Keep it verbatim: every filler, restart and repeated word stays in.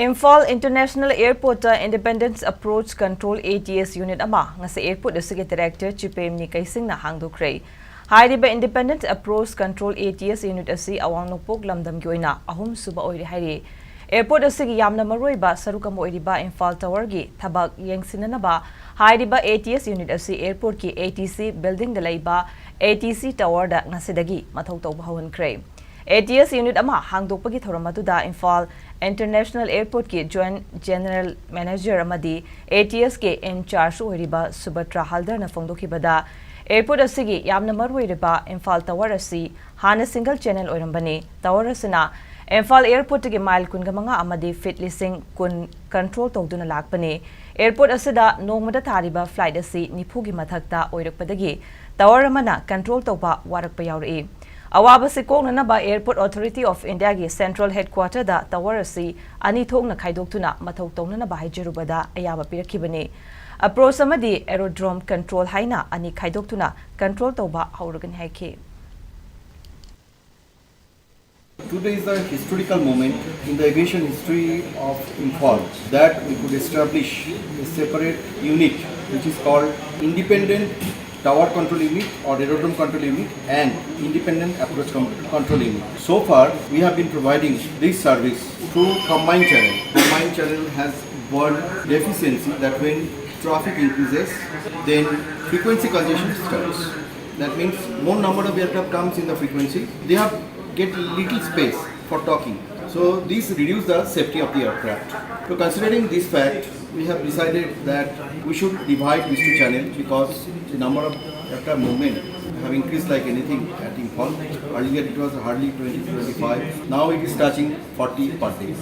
Imphal international ꯑꯦꯌꯔꯄꯣꯔꯠꯇ independence approach control, ATS, unit ꯑꯃ ꯉꯁꯤ ꯑꯦꯌꯔꯄꯣꯔꯠ ꯑꯁꯤꯒꯤ ꯗꯥꯏꯔꯦꯛꯇꯔ ꯆꯤꯄꯦꯝꯅꯤ ꯀꯩꯁꯤꯡꯅ ꯍꯥꯡꯗꯣꯛꯈ꯭ꯔꯦ꯫ ꯍꯥꯏꯔꯤꯕ independence approach control, ATS, unit ꯑꯁꯤ ꯑꯋꯥꯡ ꯅꯣꯡꯄꯣꯛ ꯂꯝꯗꯝꯒꯤ ꯑꯣꯏꯅ ꯑꯍꯨꯝꯁꯨꯕ ꯑꯣꯏꯔꯦ ꯍꯥꯏꯔꯤ꯫ ꯑꯦꯌꯔꯄꯣꯔꯠ ꯑꯁꯤꯒꯤ ꯌꯥꯝꯅ ꯃꯔꯨꯑꯣꯏꯕ ꯁꯔꯨꯛ ꯑꯃ ꯑꯣꯏꯔꯤꯕ ꯏꯝꯐꯥꯜ ꯇꯋꯔꯒꯤ ꯊꯕꯛ ꯌꯦꯡꯁꯤꯟꯅꯅꯕ ꯍꯥꯏꯔꯤꯕ ATS ꯌꯨꯅꯤꯠ ꯑꯁꯤ ꯑꯦꯌꯔꯄꯣꯔꯠꯀꯤ ATC ꯕꯤꯜꯗꯤꯡꯗ ꯂꯩꯕ ATC ꯇꯋꯔꯗ ꯉꯁꯤꯗꯒꯤ ꯃꯊꯧ ꯇꯧꯕ ꯍꯧꯍꯟꯈ꯭ꯔꯦ꯫ ATS ꯌꯨꯅꯤꯠ ꯑꯃ ꯍꯥꯡꯗꯣꯛꯄꯒꯤ ꯊꯧꯔꯝ ꯑꯗꯨꯗ ꯏꯝꯐꯥꯜ ꯏꯟꯇꯔꯅꯦꯁꯅꯦꯜ ꯑꯦꯌꯔꯄꯣꯔꯠꯀꯤ ꯖꯣꯏꯟꯠ ꯖꯦꯅꯔꯦꯜ ꯃꯦꯅꯦꯖꯔ ꯑꯃꯗꯤ ATSꯀꯤ ꯏꯟꯆꯥꯔꯖ ꯑꯣꯏꯔꯤꯕ ꯁꯨꯚꯇ꯭ꯔꯥ ꯍꯜꯗꯔꯅ ꯐꯣꯡꯗꯣꯛꯈꯤꯕꯗ, ꯑꯦꯌꯔꯄꯣꯔꯠ ꯑꯁꯤꯒꯤ ꯌꯥꯝꯅ ꯃꯔꯨꯑꯣꯏꯔꯤꯕ ꯏꯝꯐꯥꯜ ꯇꯋꯔ ꯑꯁꯤ ꯍꯥꯟꯅ ꯁꯤꯡꯒꯜ ꯆꯦꯅꯦꯜ ꯑꯣꯏꯔꯝꯕꯅꯤ꯫ ꯇꯋꯔ ꯑꯁꯤꯅ ꯏꯝꯐꯥꯜ ꯑꯦꯌꯔꯄꯣꯔꯠꯇꯒꯤ ꯃꯥꯏꯜ ꯀꯨꯟꯒ ꯃꯉꯥ ꯑꯃꯗꯤ ꯐꯤꯠ ꯂꯤꯁꯤꯡ ꯀꯨꯟ ꯀꯟꯇ꯭ꯔꯣꯜ ꯇꯧꯗꯨꯅ ꯂꯥꯛꯄꯅꯤ꯫ ꯑꯦꯌꯔꯄꯣꯔꯠ ꯑꯁꯤꯗ ꯅꯣꯡꯃꯗ ꯇꯥꯔꯤꯕ ꯐ꯭ꯂꯥꯏꯠ ꯑꯁꯤ ꯅꯤꯐꯨꯒꯤ ꯃꯊꯛꯇ ꯑꯣꯏꯔꯛꯄꯗꯒꯤ ꯇꯋꯔ ꯑꯃꯅ ꯀꯟꯇ꯭ꯔꯣꯜ ꯇꯧꯕ ꯋꯥꯔꯛꯄ ꯌꯥꯎꯔꯛꯏ꯫ ꯑꯋꯥꯕꯁꯤ ꯀꯣꯛꯅꯅꯕ Airport Authority of Indiaꯒꯤ ꯁꯦꯟꯇ꯭ꯔꯦꯜ ꯍꯦꯗꯀ꯭ꯋꯥꯇꯔꯗ ꯇꯋꯔ ꯑꯁꯤ ꯑꯅꯤ ꯊꯣꯛꯅ ꯈꯥꯏꯗꯣꯛꯇꯨꯅ ꯃꯊꯧ ꯇꯧꯅꯅꯕ ꯍꯥꯏꯖꯔꯨꯕꯗ ꯑꯌꯥꯕ ꯄꯤꯔꯛꯈꯤꯕꯅꯤ꯫ ꯑꯦꯄ꯭ꯔꯣꯆ ꯑꯃꯗꯤ ꯑꯦꯔꯣꯗ꯭ꯔꯣꯝ ꯀꯟꯇ꯭ꯔꯣꯜ ꯍꯥꯏꯅ ꯑꯅꯤ ꯈꯥꯏꯗꯣꯛꯇꯨꯅ ꯀꯟꯇ꯭ꯔꯣꯜ ꯇꯧꯕ ꯍꯧꯔꯒꯅꯤ ꯍꯥꯏꯈꯤ꯫ Today is a historical moment in the aviation history of Imphal that we could establish a separate unit which is called Independent Tower Control Unit or Aerodrome Control Unit and Independent Approach Con- Control Unit. So far, we have been providing this service through combined channel. Combined channel has one deficiency that when traffic increases, then frequency congestion starts. That means more number of aircraft comes in the frequency, they have get little space for talking. So this reduce the safety of the aircraft. So considering this fact, we have decided that we should divide these two channels because the number of aircraft movement have increased like anything at Imphal. Earlier it was hardly twenty to twenty-five. Now it is touching forty per day.